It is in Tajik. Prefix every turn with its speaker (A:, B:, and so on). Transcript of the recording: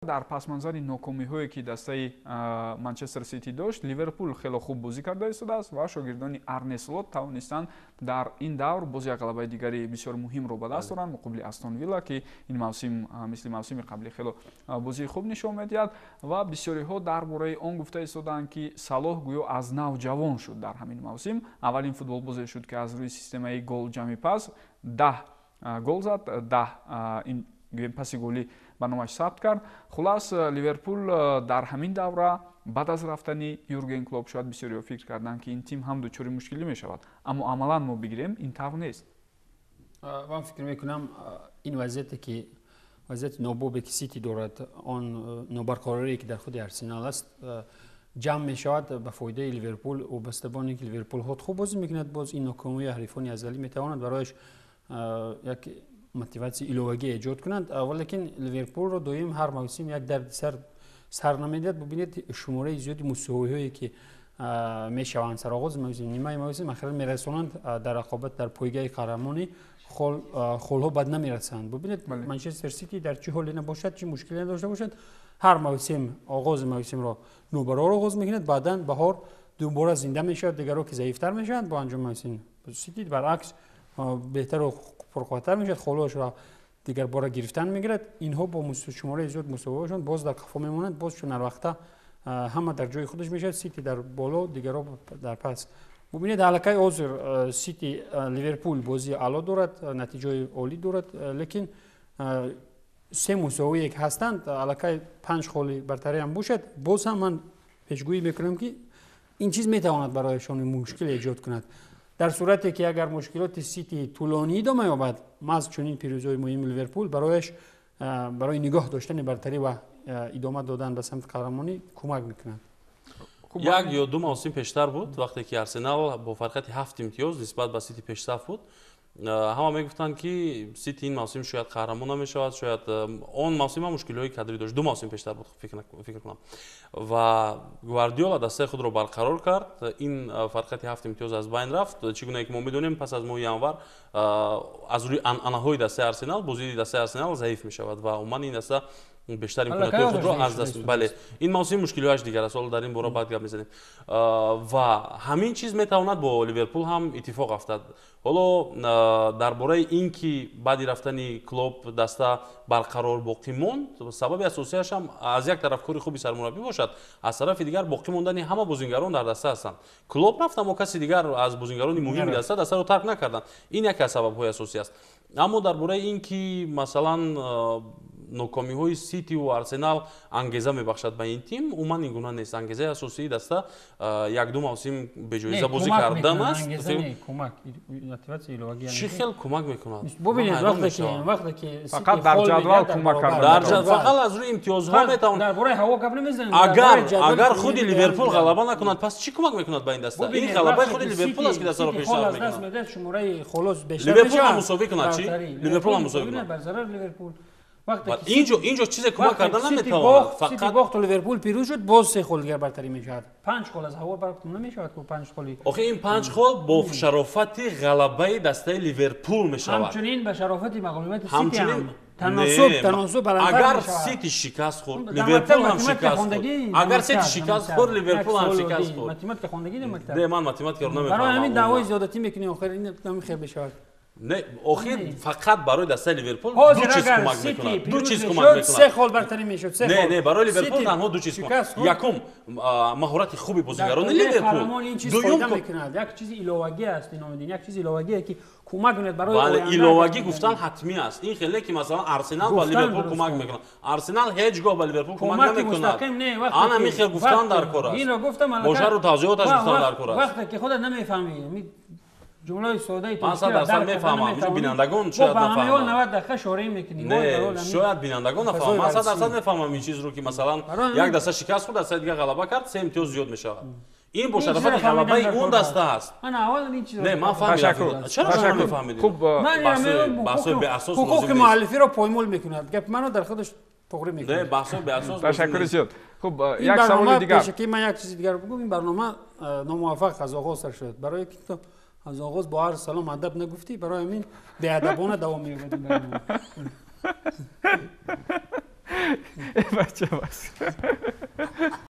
A: Дар пасманзари нокомиҳое, ки дастаи Манчестер Сити дошт, Ливерпул хеле хуб бозӣ карда истодааст ва шогирдони Арне Слот тавонистанд дар ин давр боз як ғалабаи дигари бисёр муҳимро ба даст оранд муқобили Астон Вилла, ки ин мавсим мисли мавсими қаблӣ хеле бозии хуб нишон медиҳад. Ва бисёриҳо дар бораи он гуфта истодаанд, ки Салоҳ гӯё аз нав ҷавон шуд дар ҳамин мавсим. Аввалин футболбозе шуд, ки аз рӯи системаи гол ҷамъи пас 10 гол зад, 10 ин гӯем паси голӣ ба номаш сабт кард. Хулас, Ливерпул дар ҳамин давра баъд аз рафтани Юрген Клоп шояд бисёриҳо фикр карданд, ки ин тим ҳам дучори мушкилӣ мешавад, аммо амалан мо бигирем, ин тавр нест.
B: Ман фикр мекунам, ин вазъияте ки вазъияти нобобе ки Сити дорад, он нобарқарорие ки дар худи Арсенал аст, ҷамъ мешавад ба фоидаи Ливерпул. Вобаста ба оне ки Ливерпул худ хуб бозӣ мекунад, боз ин нокомии ҳарифони азалӣ метавонад барояш як мотиватсияи иловагӣ эҷод кунанд. Валекин Ливерпулро доим ҳар мавсим як дарди сар сар намедиҳад. Бубинед, шумораи зиёди мусовиҳое ки мешаванд сароғози мавсим, нимаи мавсим, ахиран мерасонанд дар рақобат дар пойгаи қаҳрамонӣ холҳо бад намерасанд. Бубинед, Манчестер Сити дар чӣ ҳоле набошад, чӣ мушкиле надошта бошад, ҳар мавсим оғози мавсимро нобарор оғоз мекунад, баъдан баҳор дубора зинда мешавад, дигарро ки заифтар мешаванд бо анҷоми мавсим. Сити баръакс беҳтару пурқувваттар мешавад, холҳояшро дигар бора гирифтан мегирад. Инҳо бо шумораи зиёд мусовиҳошон боз дар қафо мемонанд, боз чун ҳар ҳама дар ҷои худаш мешавад, Сити дар боло, дигарро дар пас. Бубинед, аллакай ҳозир Сити Ливерпул бозии аъло дорад, натиҷаи олӣ дорад, лекин се мусовие ки ҳастанд, аллакай 5 холи бартарӣ ҳам бошад, боз ҳам ман пешгӯӣ мекунам, ки ин чиз метавонад барояшон мушкил эҷод кунад. Дар сурате ки агар мушкилоти Сити тӯлонӣ идома ёбад, маҳз чунин пирӯзиҳои муҳими Ливерпул барояш барои нигоҳ доштани бартарӣ ва идома додан ба самти қаҳрамонӣ кӯмак мекунад.
C: Як ё ду мавсим пештар буд, вақте ки Арсенал бо фарқияти 7 имтиёз нисбат ба Сити пешсаф буд, ҳама мегуфтанд, ки Сити ин мавсим шояд қаҳрамон намешавад, шояд он мавсим ҳам мушкилиҳои кадрӣ дошт. 2 мавсим пештар буд, фикр кунам. Ва Гвардиола дастаи худро барқарор кард, ин фарқияти 7 имтиёз аз байн рафт. Чӣ гуна ки мо медонем, пас аз моҳи январ аз рӯи анъанаҳои дастаи Арсенал бозии дастаи Арсенал заиф мешавад ва умуман ин даста бештар имкониятҳои худро аз даст. Бале, ин мавсим мушкилиҳояш дигар аст, ҳоло дар ин бора баъд гап мезанем. Ва ҳамин чиз метавонад бо Ливерпул ҳам иттифоқ афтад. Ҳоло дар бораи ин ки баъди рафтани Клоп даста барқарор боқӣ монд, сабаби асосияш ҳам аз як тараф кори хуби сармураббӣ бошад, аз тарафи дигар боқӣ мондани ҳама бозингарон дар даста ҳастанд. Клоп рафт, аммо каси дигар аз бозингарони муҳими даста дастаро тарк накарданд. Ин яке аз сабабҳои асосӣ аст. Аммо дар бораи ин ки масалан нокомиҳои Ситиву Арсенал ангеза мебахшад ба ин тим, умуман ин гуна нест. Ангезаи асосии даста як-ду мавсим беҷоиза бозӣ кардан аст. Чӣ хел кӯмак мекунад?
B: Бубинед, вақте ки
A: фақат дар ҷадвал кӯмак карда,
C: фақат аз рӯи имтиёзҳо метавонад.
B: Дар бораи ҳаво гап намезанем.
C: Агар худи Ливерпул ғалаба накунад, пас чӣ кӯмак мекунад ба ин даста? Ин ғалабаи худи Ливерпул аст, ки дастаро пешрафт мекунад.
B: Шумораи холос бештар.
C: Ливерпул ҳам мусовӣ кунад, чӣ? Ливерпул ҳам мусовӣ кунад.
B: Бар зарар Ливерпул.
C: Инҷо чизе кӯмак карда наметавонад.
B: Фақат бохту Ливерпул пирӯз шуд, боз 3 хол дигар бартарӣ мешавад. 5 хол аз ҳаво бар намешавад, ку 5 холи.
C: Охи ин 5 хол бо шарофати ғалабаи дастаи Ливерпул мешавад.
B: Ҳамчунин ба шарофати мағлубияти Сити ҳам таносуб баландтар.
C: Агар Сити шикаст хӯрд, Ливерпул ҳам шикаст хӯрд. Агар Сити шикаст хӯрд, Ливерпул ҳам шикаст хӯрд.
B: Математика хондагӣ дар мактаб?
C: Не, ман математикаро намефаҳмам.
B: Барои ҳамин даъвои зиёдатӣ мекунӣ, охир ин намехел мешавад.
C: Не, охир фақат барои дастаи Ливерпул ду чиз кӯмак мекунад. Ду чиз кӯмак мекунад.
B: 3 хол бартарӣ мешуд, 3 хол.
C: Не, не, барои Ливерпул танҳо ду чиз кӯмак. Якум, маҳорати хуби бозигарони Ливерпул.
B: Дуюм мекунад. Як чизи иловагӣ аст, иномидин, як чизи иловагӣ ки кӯмак мекунад барои
C: оянда. Бале, иловагӣ гуфтан ҳатмӣ аст. Ин хеле ки масалан Арсенал ба Ливерпул кӯмак мекунад. Арсенал ҳеҷ гоҳ ба Ливерпул кӯмак намекунад. Ана ҳамин хел гуфтан дар кор аст.
B: Инро гуфтам,
C: бо шарҳу тавзеҳоташ гуфтан дар кор аст.
B: Вақте ки худат намефаҳмӣ, ҷумлаи содаи
C: ман 100% мефаҳмам, инҷо бинандагон шояд нафаҳманд.
B: 90 дақиқа шорӣ мекунӣ.
C: Не, шояд бинандагон нафаҳманд. Ман 100% мефаҳмам ин чизро, ки масалан як даста шикаст хӯрд, дастаи дигар ғалаба кард, 3 имтиёз зиёд мешавад. Ин бо шарофати ғалабаи он даста аст. Не, ман фаҳмидам. Чаро шумо намефаҳмидед?
A: Хуб,
C: баҳсҳои беасос лозим нест.
B: Ҳуқуқи муаллифиро поймол мекунад. Гапи маро дар худаш туғрӣ мекунад.
C: Не, баҳсҳои беасос.
A: Ташаккури зиёд. Хуб, як саволи дигар.
B: Пешакӣ ман як чизи дигар бигӯм, ин барнома номуваффақ аз оғоз сар шуд. Барои ки то аз оғоз бо ҳар салом адаб нагуфтӣ, барои ҳамин беадабона давом меёбад ин барнома.
A: Бача, бас.